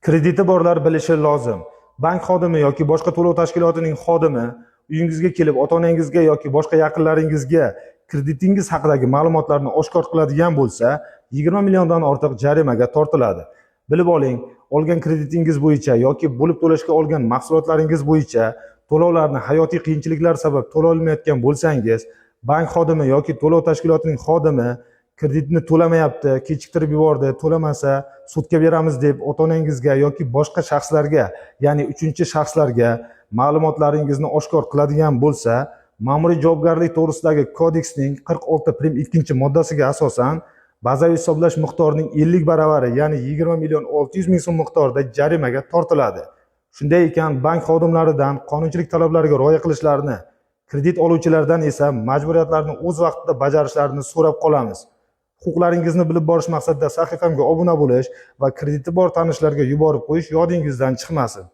Krediti borlar bilishi lozim. Bank xodimi yoki boshqa to'lov tashkilotining xodimi uyingizga kelib, ota onangizga yoki boshqa yaqinlaringizga kreditingiz haqidagi ma'lumotlarni oshkor qiladigan bo'lsa, 20 milliondan ortiq jarimaga tortiladi. Bilib oling, olgan kreditingiz bo'yicha yoki bo'lib to'lashga olgan mahsulotlaringiz bo'yicha to'lovlarni hayotiy qiyinchiliklar sabab to'la olmayotgan bo'lsangiz, bank xodimi yoki to'lov tashkilotining xodimi kreditni to'lamayapti, kechiktirib yubordi, to'lamasa sudga beramiz deb ota onangizga yoki boshqa shaxslarga, ya'ni uchinchi shaxslarga ma'lumotlaringizni oshkor qiladigan bo'lsa, Ma'muriy javobgarlik to'g'risidagi kodeksning 46 prim 2 moddasiga asosan bazaviy hisoblash miqdorining 50 baravari, ya'ni 20 million 600 ming so'm miqdorida jarimaga tortiladi. Shunday ekan, bank xodimlaridan qonunchilik talablariga rioya qilishlarini, kredit oluvchilardan esa majburiyatlarni o'z vaqtida bajarishlarini so'rab qolamiz. Huquqlaringizni bilib borish maqsadida sahifamga obuna bo'lish va krediti bor tanishlarga yuborib qo'yish yodingizdan chiqmasin.